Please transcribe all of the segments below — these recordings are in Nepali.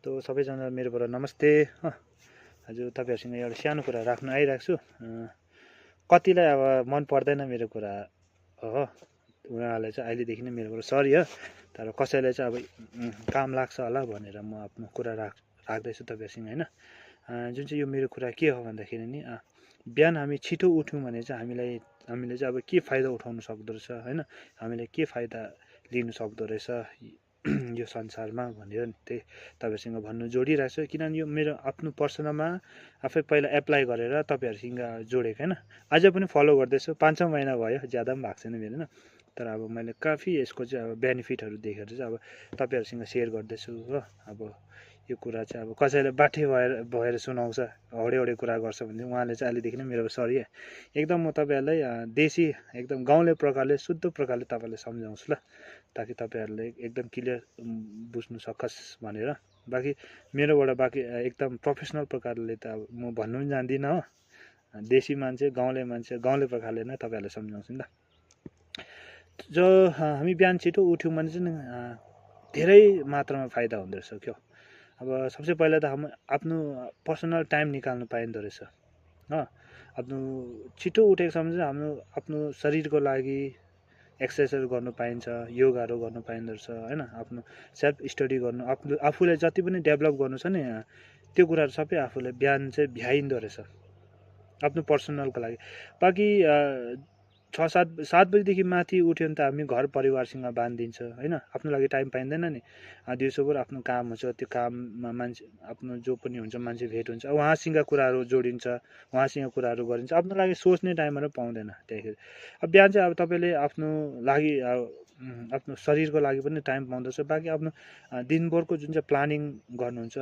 तो सबैजना मेरोबाट नमस्ते। आज तपाईहरुसँग एउटा सानो कुरा राख्न आइरहेको छु। कतिलाई अब मन पर्दैन मेरो कुरा हो, उहाँलाई चाहिँ अहिलेदेखि नै मेरो कुरा सरी हो, तर कसैलाई चाहिँ अब काम लाग्छ होला भनेर म आफ्नो कुरा राख्दैछु तपाईहरुसँग हैन। जुन चाहिँ यो मेरो कुरा के हो भन्दाखेरि नि बिहान हामी छिटो उठ्यौँ भने चाहिँ हामीले चाहिँ अब के फाइदा उठाउन सक्दो रहेछ हैन, हामीले के फाइदा लिन सक्दो रहेछ यो संसारमा भनेर नि त्यही तपाईहरुसँग भन्नु जोडिरहेको छु। किनभने यो मेरो आफ्नो पर्सनलमा आफै पहिला एप्लाई गरेर तपाईहरुसँग जोडेको हैन। अझै पनि फलो गर्दैछु, 5-6 महिना भयो, ज्यादा पनि भएको छैन मेरो हैन। तर अब मैले काफी यसको चाहिँ अब बेनिफिटहरु देखेर चाहिँ अब तपाईहरुसँग सेयर गर्दैछु हो। अब यो कुरा चाहिँ अब कसैले बाठे भएर सुनाउँछ, हौडे कुरा गर्छ भने उहाँले चाहिँ अहिलेदेखि नै मेरो सरी है। एकदम म तपाईहरुलाई देशी एकदम गाउँले प्रकारले शुद्ध प्रकारले तपाईहरुलाई सम्झाउँछु ल, ताकि तपाईहरुले एकदम क्लियर बुझ्नु सकोस् भनेर। बाँकी मेरोबाट बाँकी एकदम प्रोफेसनल प्रकारले त अब म भन्नु पनि जान्दिनँ हो। देशी मान्छे गाउँले प्रकारले नै तपाईहरुलाई सम्झाउँछु नि त। जो हामी बिहान छिटो उठ्यौँ भने चाहिँ धेरै मात्रामा फाइदा हुँदो रहेछ क्या। अब सबसे पहिला त हम आफ्नो पर्सनल टाइम निकाल्नु पाइँदो रहेछ हो। आफ्नो छिटो उठेको समय चाहिँ आफ्नो शरीरको लागि एक्सर्साइजहरू गर्नु पाइन्छ, योगाहरू गर्नु पाइँदो रहेछ हैन। आफ्नो सेल्फ स्टडी गर्नु, आफूलाई जति पनि डेभलप गर्नु छ नि त्यो कुराहरू सबै आफूलाई बिहान चाहिँ भ्याइँदो रहेछ आफ्नो पर्सनलको लागि। बाँकी 6-7 बजीदेखि माथि उठ्यो भने त हामी घर परिवारसँग बाँधिन्छ हैन, आफ्नो लागि टाइम पाइँदैन नि। दिउँसोभर आफ्नो काम हुन्छ, त्यो काममा मान्छे आफ्नो जो पनि हुन्छ मान्छे भेट हुन्छ, उहाँसँग कुराहरू जोडिन्छ, उहाँसँग कुराहरू गरिन्छ, आफ्नो लागि सोच्ने टाइमहरू पाउँदैन त्यहाँखेरि। अब बिहान चाहिँ अब तपाईँले आफ्नो लागि आफ्नो शरीरको लागि पनि टाइम पाउँदछ। बाँकी आफ्नो दिनभरको जुन चाहिँ प्लानिङ गर्नुहुन्छ,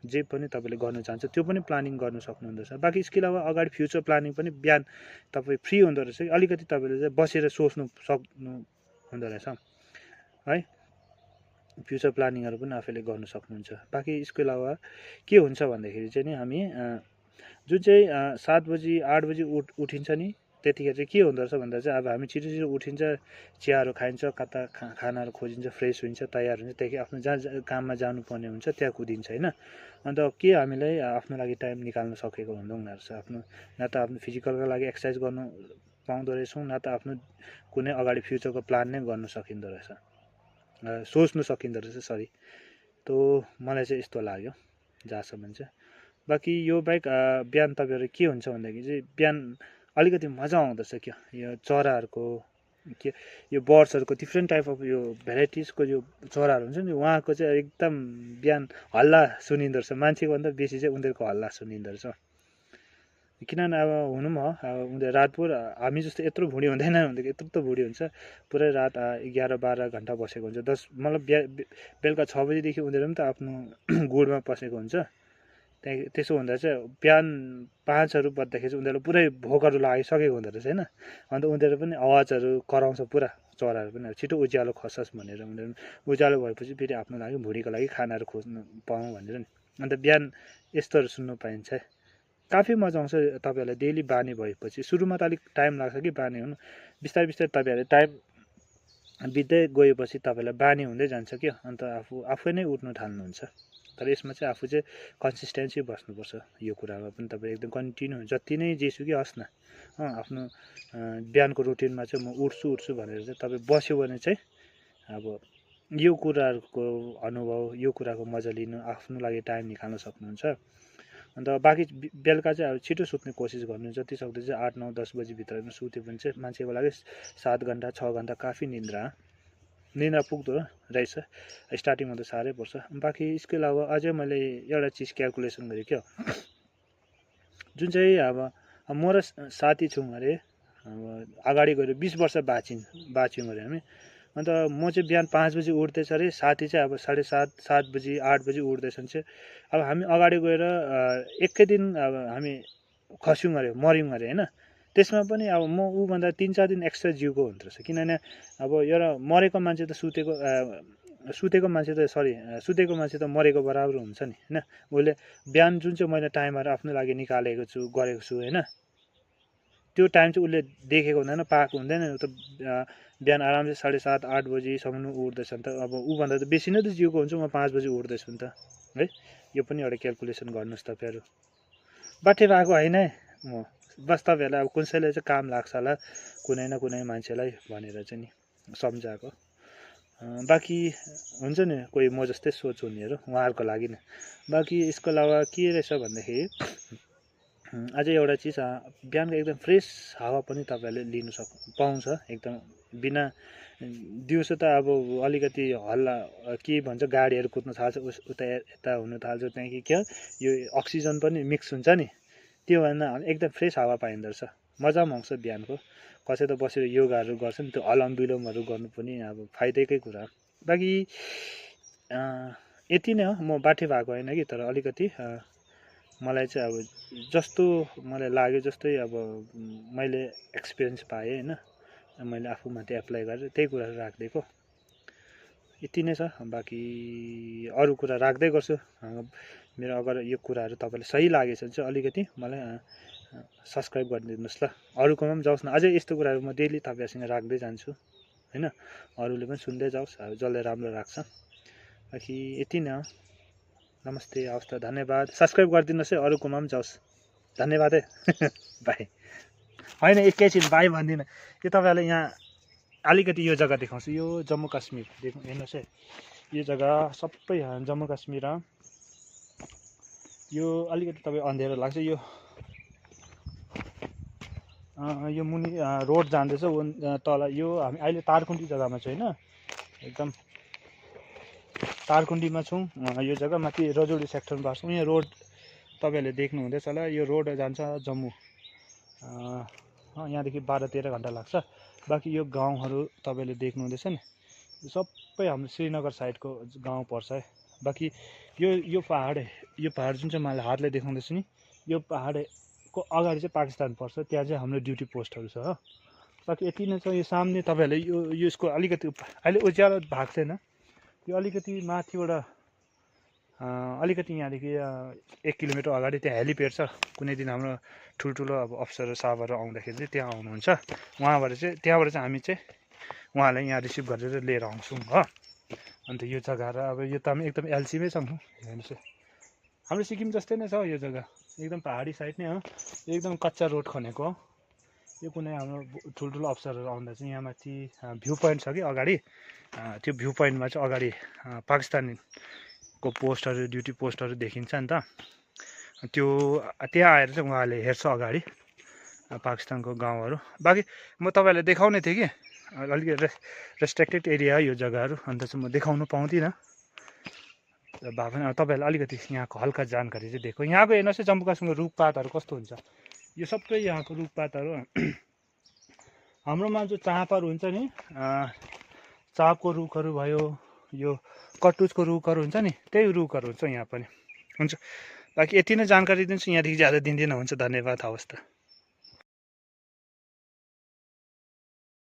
जे पनि तपाईँले गर्नु चाहन्छ त्यो पनि प्लानिङ गर्नु सक्नुहुँदछ। बाँकी यसको अलावा अगाडि फ्युचर प्लानिङ पनि बिहान तपाईँ फ्री हुँदो रहेछ, अलिकति तपाईँले चाहिँ बसेर सोच्नु सक्नु हुँदो रहेछ है। फ्युचर प्लानिङहरू पनि आफैले गर्नु सक्नुहुन्छ। बाँकी यसको अलावा के हुन्छ भन्दाखेरि चाहिँ नि हामी जुन चाहिँ 7 बजी 8 बजी उठिन्छ नि त्यतिखेर चाहिँ के हुँदो रहेछ भन्दा चाहिँ अब हामी छिटो उठिन्छ, चियाहरू खाइन्छ, कता खानाहरू खोजिन्छ, फ्रेस हुन्छ, तयार हुन्छ, त्यहाँदेखि आफ्नो जहाँ काममा जानुपर्ने हुन्छ त्यहाँ कुदिन्छ होइन। अन्त के हामीलाई आफ्नो लागि टाइम निकाल्न सकेको हुँदैन रहेछ। आफ्नो न त आफ्नो फिजिकलको लागि एक्सर्साइज गर्नु पाउँदो रहेछौँ, न त आफ्नो कुनै अगाडि फ्युचरको प्लान नै गर्नु सकिँदो रहेछ, सोच्नु सकिँदो रहेछ सरी। त मलाई चाहिँ यस्तो लाग्यो जहाँसम्म चाहिँ। बाँकी यो बाहेक बिहान तपाईँहरू के हुन्छ भन्दाखेरि चाहिँ बिहान अलिकति मजा आउँदछ क्या। यो चराहरूको के यो बर्ड्सहरूको डिफ्रेन्ट टाइप अफ यो भेराइटिजको यो चराहरू हुन्छ नि, उहाँको चाहिँ एकदम बिहान हल्ला सुनिँदो रहेछ, मान्छेको भन्दा बेसी चाहिँ उनीहरूको हल्ला सुनिँदो रहेछ। किनभने अब हुनु पनि हो, अब उनीहरू रातभर हामी जस्तो यत्रो भुँडी हुँदैन, यत्रो त भुँडी हुन्छ, पुरै रात 11-12 घन्टा बसेको हुन्छ। मतलब बेलुका 6 बजीदेखि उनीहरू पनि त आफ्नो गुडमा पसेको हुन्छ। त्यहाँ त्यसो हुँदा चाहिँ बिहान 5हरू बज्दाखेरि चाहिँ उनीहरूलाई पुरै भोकहरू लागिसकेको हुँदो रहेछ होइन। अन्त उनीहरू पनि आवाजहरू कराउँछ पुरा, चराहरू पनि अब छिटो उज्यालो खसोस् भनेर। उनीहरू उज्यालो भएपछि फेरि आफ्नो लागि भुँडीको लागि खानाहरू खोज्नु पाऊँ भनेर नि। अन्त बिहान यस्तोहरू सुन्नु पाइन्छ, काफी मजा आउँछ। तपाईँहरूलाई डेली बानी भएपछि सुरुमा त अलिक टाइम लाग्छ कि बानी हुनु, बिस्तारै तपाईँहरूले टाइम बित्दै गएपछि तपाईँलाई बानी हुँदै जान्छ क्या। अन्त आफै नै उठ्नु थाल्नुहुन्छ। तर यसमा चाहिँ आफू चाहिँ कन्सिस्टेन्सी बस्नुपर्छ। यो कुरामा पनि तपाईँ एकदम कन्टिन्यू जति नै जेसुकै होस् न आफ्नो बिहानको रुटिनमा चाहिँ म उठ्छु भनेर चाहिँ तपाईँ बस्यो भने चाहिँ अब यो कुराहरूको अनुभव, यो कुराको मजा लिनु, आफ्नो लागि टाइम निकाल्न सक्नुहुन्छ। अन्त बाँकी बेलुका चाहिँ अब छिटो सुत्ने कोसिस गर्नु, जति सक्दो चाहिँ 8, 9, 10 बजीभित्रमा सुत्यो भने चाहिँ मान्छेको लागि 7 घन्टा 6 घन्टा काफी निन्द्रा पुग्दो रहेछ। स्टार्टिङमा त साह्रै पर्छ। बाँकी यसको अलावा अझै मैले एउटा चिज क्यालकुलेसन गरेँ क्या। जुन चाहिँ अब म र साथी छौँ अरे, अब अगाडि गएर 20 वर्ष बाँच्यौँ अरे हामी। अन्त म चाहिँ बिहान 5 बजी उठ्दैछ अरे, साथी चाहिँ अब 7:30 7 बजी 8 बजी उठ्दैछ भने चाहिँ अब हामी अगाडि गएर एकै दिन अब हामी खस्यौँ अरे, मऱ्यौँ अरे होइन। त्यसमा पनि अब म ऊभन्दा 3-4 दिन एक्स्ट्रा जिउको हुँदो रहेछ। किनभने अब एउटा मरेको मान्छे त सुतेको मान्छे त मरेको बराबर हुन्छ नि होइन। उसले बिहान जुन चाहिँ मैले टाइमहरू आफ्नो लागि निकालेको छु, गरेको छु होइन, त्यो टाइम चाहिँ उसले देखेको हुँदैन, पाएको हुँदैन। ऊ त बिहान आरामले 7:30 8 बजीसम्म उठ्दैछ नि त। अब ऊभन्दा त बेसी नै त जिउको हुन्छ, म 5 बजी उठ्दैछु नि त है। यो पनि एउटा क्यालकुलेसन गर्नुहोस् तपाईँहरू। बाठे भएको होइन है म, बस तपाईँहरूलाई अब कसैले चाहिँ काम लाग्छ होला कुनै न कुनै मान्छेलाई भनेर चाहिँ नि सम्झाएको। बाँकी हुन्छ नि कोही म जस्तै सोच हुनेहरू, उहाँहरूको लागि नै। बाँकी यसको अलावा के रहेछ भन्दाखेरि अझै एउटा चिज, बिहानको एकदम फ्रेस हावा पनि तपाईँहरूले लिनु पाउँछ एकदम बिना। दिउँसो त अब अलिकति हल्ला के भन्छ गाडीहरू कुद्न थाल्छ, उता यता हुन थाल्छ, त्यहाँदेखि क्या यो अक्सिजन पनि मिक्स हुन्छ नि, त्योभन्दा एकदम फ्रेस हावा पाइँदो रहेछ, मजा पनि आउँछ बिहानको। कसै त बसेर योगाहरू गर्छ नि, त्यो अनुलोम विलोमहरू गर्नु पनि अब फाइदैकै कुरा। बाँकी यति नै हो। म बाठे भएको होइन कि, तर अलिकति मलाई चाहिँ अब जस्तो मलाई लाग्यो, जस्तै अब मैले एक्सपिरियन्स पाएँ होइन, मैले आफूमाथि एप्लाई गरेर त्यही कुराहरू राखिदिएको, यति नै छ। बाँकी अरू कुरा राख्दै गर्छु। मेरो अगर यो कुराहरू तपाईँलाई सही लागेछ भने चाहिँ अलिकति मलाई सब्सक्राइब गरिदिनुहोस् ल। अरूकोमा पनि जाओस् न, अझै यस्तो कुराहरू म डेली तपाईँहरूसँग राख्दै जान्छु होइन, अरूले पनि सुन्दै जाओस्, अब जसले राम्रो लाग्छ। बाँकी यति नै हो। नमस्ते, हवस् त, धन्यवाद। सब्सक्राइब गरिदिनुहोस् है, अरूकोमा पनि जाओस्। धन्यवाद है। बाई। होइन एकैछिन बाई भन्दिनँ, यो तपाईँहरूलाई यहाँ अलिकति यो जग्गा देखाउँछु। यो जम्मू काश्मीर हेर्नुहोस् है, यो जग्गा सबै जम्मू काश्मीर। यो अलिकति तपाईँ अँध्यारो लाग्छ, यो मुनि रोड जाँदैछ तल। यो हामी अहिले तारकुण्डी जग्गामा छौँ होइन, एकदम तारकुण्डीमा छौँ। यो जग्गा माथि रजौली सेक्टरमा पर्छ। यहाँ रोड तपाईँहरूले देख्नु हुँदैछ होला, यो रोड जान्छ जम्मू। यहाँदेखि 12-13 घन्टा लाग्छ। बाँकी यो गाउँहरू तपाईँले देख्नु हुँदैछ नि, यो सबै हाम्रो श्रीनगर साइडको गाउँ पर्छ है। बाँकी यो पहाड जुन चाहिँ मैले हातले देखाउँदैछु नि, यो पहाडको अगाडि चाहिँ पाकिस्तान पर्छ, त्यहाँ चाहिँ हाम्रो ड्युटी पोस्टहरू छ हो। बाँकी यति नै छ। यो सामने तपाईँहरूले यो यसको अलिकति अहिले उज्यालो भएको छैन, यो अलिकति माथिबाट अलिकति यहाँदेखि 1 किलोमिटर अगाडि त्यहाँ हेलिप्याड छ। कुनै दिन हाम्रो ठुल्ठुलो अब अफसर साहबहरू आउँदाखेरि चाहिँ त्यहाँ आउनुहुन्छ, त्यहाँबाट चाहिँ हामी चाहिँ उहाँलाई यहाँ रिसिभ गरेर लिएर आउँछौँ हो। अन्त यो जग्गा र अब यो त एकदम एलसीमै छौँ हेर्नुहोस्, हाम्रो सिक्किम जस्तै नै छ यो जग्गा, एकदम पहाडी साइड नै हो, एकदम कच्चा रोड खनेको हो। यो कुनै हाम्रो ठुल्ठुलो अफसरहरू आउँदा चाहिँ यहाँ माथि भ्यू पोइन्ट छ कि अगाडि, त्यो भ्यू पोइन्टमा चाहिँ अगाडि पाकिस्तानको पोस्टहरू ड्युटी पोस्टहरू देखिन्छ नि त। त्यहाँ आएर चाहिँ उहाँले हेर्छ अगाडि पाकिस्तानको गाउँहरू। बाँकी म तपाईँहरूलाई देखाउने थिएँ कि, अलिकति रेस्ट्रिक्टेड एरिया यो जग्गाहरू, अन्त चाहिँ म देखाउनु पाउँदिनँ। भए पनि तपाईँहरूलाई अलिकति यहाँको हल्का जानकारी चाहिँ दिएको। यहाँको हेर्नुहोस् है, जम्मू काश्मीरको रुखपातहरू कस्तो हुन्छ, यो सबै यहाँको रुखपातहरू। हाम्रोमा जो चाँपहरू हुन्छ नि, चाँपको रुखहरू भयो, यो कटुसको रुखहरू हुन्छ नि, त्यही रुखहरू हुन्छ यहाँ पनि हुन्छ। बाँकी यति नै जानकारी दिन्छु, यहाँदेखि ज्यादा दिँदिनँ, हुन्छ। धन्यवाद, हवस् त।